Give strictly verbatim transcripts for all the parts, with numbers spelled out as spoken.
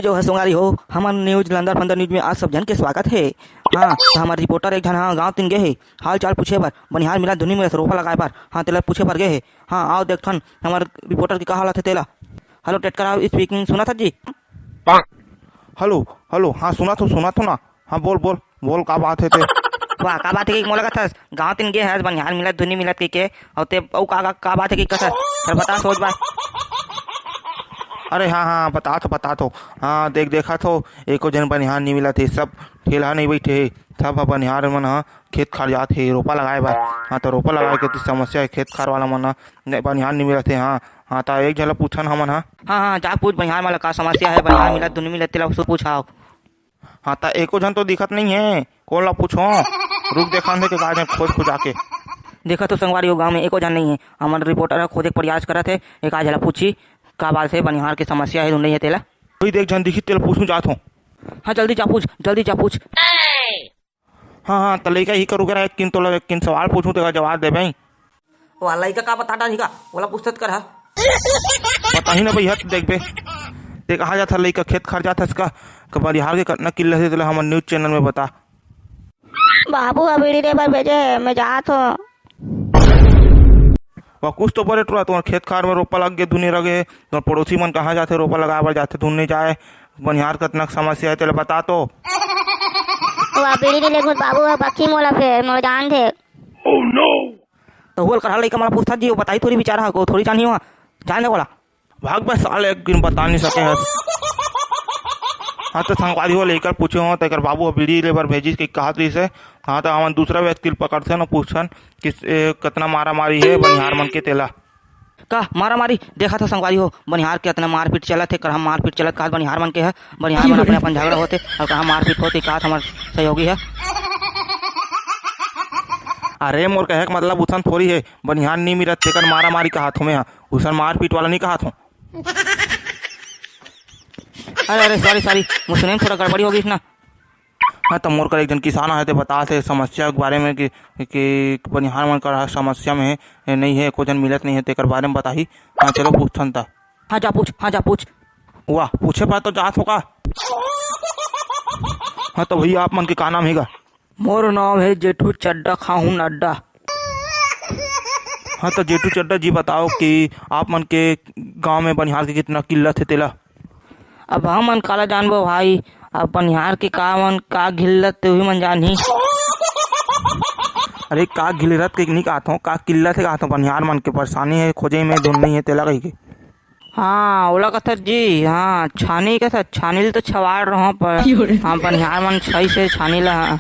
जो है संगवारी हो, हमर न्यूज लंदर फंदर न्यूज में आज सब झन के स्वागत हे। हाँ, त हमर रिपोर्टर एक झन, हाँ, गाँव तीन गे हे, हाल चाल पूछे बर, बनिहार मिलत धुन नइ मिलत, रोपा लगाए बर, हाँ, तेला पूछे बर गे हे। हाँ, आओ देखथन हमर रिपोर्टर के का हालत हे तेला। हेलो टेटकरा speaking, सुनत हस जी? हेलो, हेलो, हाँ, सुनत हों, सुनत हों ना। हाँ, बोल, बोल, बोल, का बात हे ते? वाह, का बात हे कि मोला कथस, गाँव तीन गे हस, बनिहार मिलत धुन नइ मिलत कहिके, अउ ते, अउ का, का, का बात हे कि कथस, चल बता सोच बात। अरे हाँ, हाँ, बतात हों, बतात हों। हाँ, देख, देखत हों, एको झन बनिहार नइ मिलत हे, सब ठेलहा नइ बइठे हे, सब ह बनिहार मन ह खेत खार जात हे रोपा लगाए बर। हाँ, त रोपा लगाए के तो समस्या हे, खेत खार वाला मन ह न-, बनिहार नइ मिलत हे। हाँ, हाँ, त एक झन ल पूछन हमन ह। हाँ, हाँ, जा पूछ बनिहार मन ल का समस्या हे, बनिहार मिलत धुन नइ मिलत तेला सु-, पूछाव। हाँ, त एको झन तो दिखत नइ हे, कोन ला पूछों? रुक देखन दे के का झन खोज खुजा के। देखत हों संगवारी हो, गाँव में एको झन नइ हे, हमर रिपोर्टर ह खोजे के प्रयास करत हे, एक आध झन ला पूछी, का बात हे, बनिहार के समस्या हे, धुन नइ हे तेला। वही देख झन दिखी तेला पूछूं जात हों। हाँ, जल्दी जा पूछ, जल्दी जा पूछ। हाँ, हाँ, त लइका ही करू करा, एक किन तोला एक किन सवाल पूछूं, तेकर जवाब देबे। वाह, लइका का बता डारही का? ओला पूछत कर हा। बताही ना भैया, त देखबे। ते कहाँ जात हस लइका, खेत खार जात हस का? क-, बनिहार के कतना किल्लत हे, तेला हमर न्यूज चैनल में बता। बाबू ह बीड़ी ले बर भेजे हे, मैं जात हों। वाह, कुछ तो बरे टुरा, तुम्हर खेत खार में रोपा लग गे, धुन नइ लगे, तुम्हर पड़ोसी मन कहाँ जाथे, रोपा लगाए बर जाथे, धुन नइ जाए, बनिहार कतना समस्या हे, तेला बता तो। वाह, बीड़ी नइ लेगुं, बाबू ह बकही मोला फेर, मोला जान दे। त होल करहा लइका मोला पूछथस जी, वो बताही थोड़ी बिचारा ह, को थोड़ी जानही हो, जान दे ओला। भाग बे साले, एक दिन बता नइ सके हस। हाँ, त संगवारी हो लइका ल पूछे हों, तेकर बाबू ह बीड़ी ले बर भेजिस कहिके कहत रहिस हे। हाँ, त हमन दूसरा व्यक्ति ल पकड़थन अउ पूछथन कि ए, कतना मारा मारी हे बनिहार मन के तेला। का मारा मारी? देखत हों संगवारी हो, बनिहार के अतना मारपीट चलत हे, करहा मारपीट चलत, कहत बनिहार मन के हे, बनिहार मन अपन अपन झगड़ा होथे अउ करहा मारपीट होथे, कहत हमर सहयोगी हे। अरे मोर कहे के मतलब उसन थोड़ी हे, बनिहार नइ मिलत तेकर मारा मारी कहत हों मैं ह, उसन मारपीट वाला नइ कहत हों। अरे, अरे, sorry, sorry, मोर सुने में थोड़ा गड़बड़ी हो गइस ना। हाँ, त मोर कर एक झन किसान आहे, ते बतात हे समस्या के बारे में कि, कि बनिहार मन कर समस्या में हे, नइ हे, एको झन मिलत नइ हे, तेकर बारे में बताही। हाँ, चलो पूछथन त। हाँ, जा पूछ, हाँ, जा पूछ। वाह, पूछे बर तो जात हों का? हाँ, त भैया, आप मन के का नाम हे गा? मोर नाम हे जेठू चड्डा, खाहूं नड्डा। हाँ, त जेठू चड्डा जी, बताओ कि आप मन के गांव में बनिहार के कितना किल्लत हे तेला? अब हमन काला जानबो भाई, अब बनिहार के का मन का किल्लत ते उही मन जानही। अरे, का किल्लत के नइ कहत हों, का किल्लत हे कहत हों, बनिहार मन के परेशानी हे, खोजे में धुन नइ हे तेला कहिके। हाँ, ओला कथस जी, हाँ, छानी कथस, छानी ल तो छवाड़ रहों, पर हाँ, बनिहार मन छई से छानी ला, हाँ।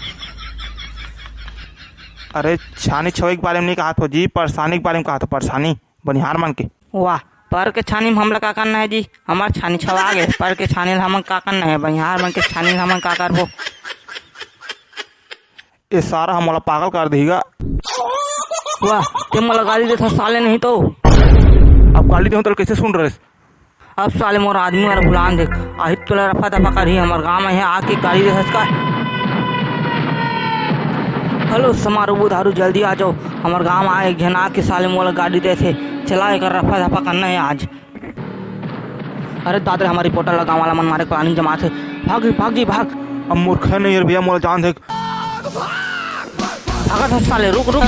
अरे, छानी छवई के बारे में नइ कहत हों जी, परेशानी के बारे में कहत हों, परेशानी बनिहार मन के। वाह, पर के छानी में हमला का करना हे जी? हमर छानी छवा गे, पर के छानी ल हमन का करना हे? बनिहार मन के छानी ल हमन का करबो? ए सारा ह मोला पागल कर देही गा। वाह, ते मोला गाली देथस साले, नहीं तो। अब गाली देहूं त कइसे सुन रहे? अब साले मोर आदमी वाला बुलान देख, आही तोला रफा दफा करही, हमर गांव में हे आके गाली देथस का? हेलो समारू बुधारू, जल्दी आ जाओ, हमर गांव में एक झन आके साले मोला गाली देथे, चला एकर रफा दफा करना हे आज। अरे दादा रे, हमर रिपोर्टर ला गाँव वाला मन मारे के planning जमात हे। भाग जी, भाग जी, भाग। अब मोर खैर नइ हे रे भैया, मोला जान दे। भागत हस साले, रुक, रुक।